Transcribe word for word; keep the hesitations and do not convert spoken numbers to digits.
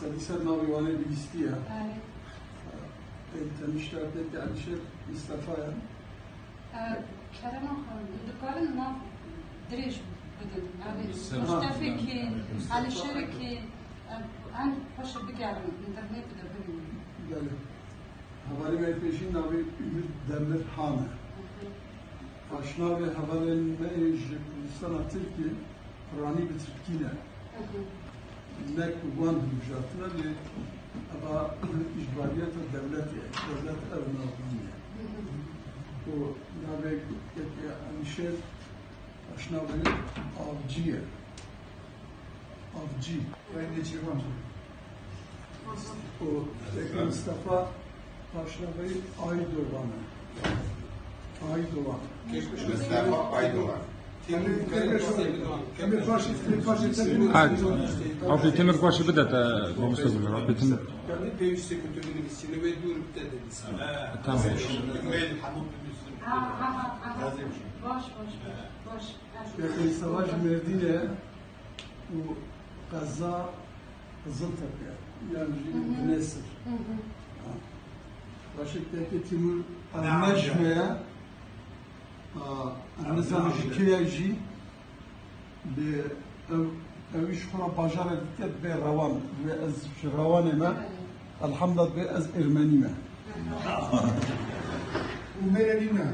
Sedî sed navê Wanê bihîstiye. Belê. Ê, tenişta pêkê Elîşêr Mistefa ye. E, Kerema xwe, dikarin nav dirêj bidin. Yanî Mustefekî, Elîşêrekî, e, em xweş bigerin, înternetê de bibînin. Belê. Hevalê me pêşî navê Ümit Demirhan e. Paşnavê hevalên me yê ji Kurdistana Tirkiyê piranî bi tirkî ne. Ne ku wan hilbijartine lê eva îcbariyeta dewletê ye. Dewlet ev nav bîne. Û navê yekê Elîşêr paşnavê Avcî ye. Avcî. Rengê çêvan. Û yekê Mistefa paşnavê Aydogan e. Aydogan. Mustafa Aydoğan. Emir, emir, emir baş, emir baş, Ha, Avcî Timir paşê bide te, mamoste Gullar. Avcî Timir. Yanî pêwîst sekreterî nivîsîne wê dûr bide de dîsa. Tamam. Mel hemû pêwîst. Ha, ha, ha, ha. Baş, baş, baş, baş. Yekê Mistefa ji Mêrdînê û qeza Qiziltepe. Yan jî Dinesir. Başek yekê Timur Elmejme ye. Em nizanin ji kê ye jî. Lê ew, ew îş xwe re bajarê dike bê Rewan. Wê ez ji Rewanê me. Elhamdulillah bê ez Ermenî me. Û mêrê nîne.